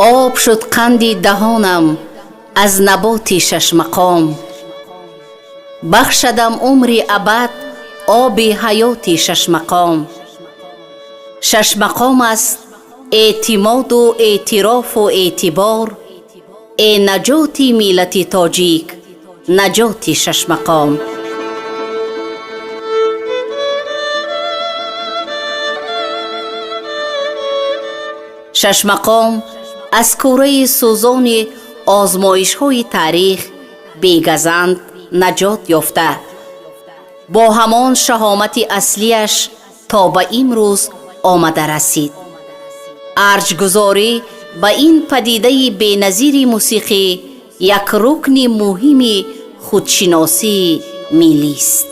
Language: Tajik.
Об шуд қанди даҳонам аз наботи шашмақом. Бахшадам умри абад оби ҳаёти шашмақом. Шашмақом аст эътимоду эътирофу эътибор. Э наҷоти миллати тоҷик, наҷоти шашмақом. Шашмақом аз кӯраи сӯзони озмоишҳои таърих бегазанд наҷот ёфта, бо ҳамон шаҳомати аслияш то ба имрӯз омада расид. Арҷгузорӣ ба ин падидаи беназири мусиқӣ як рукни муҳими худшиносии миллист.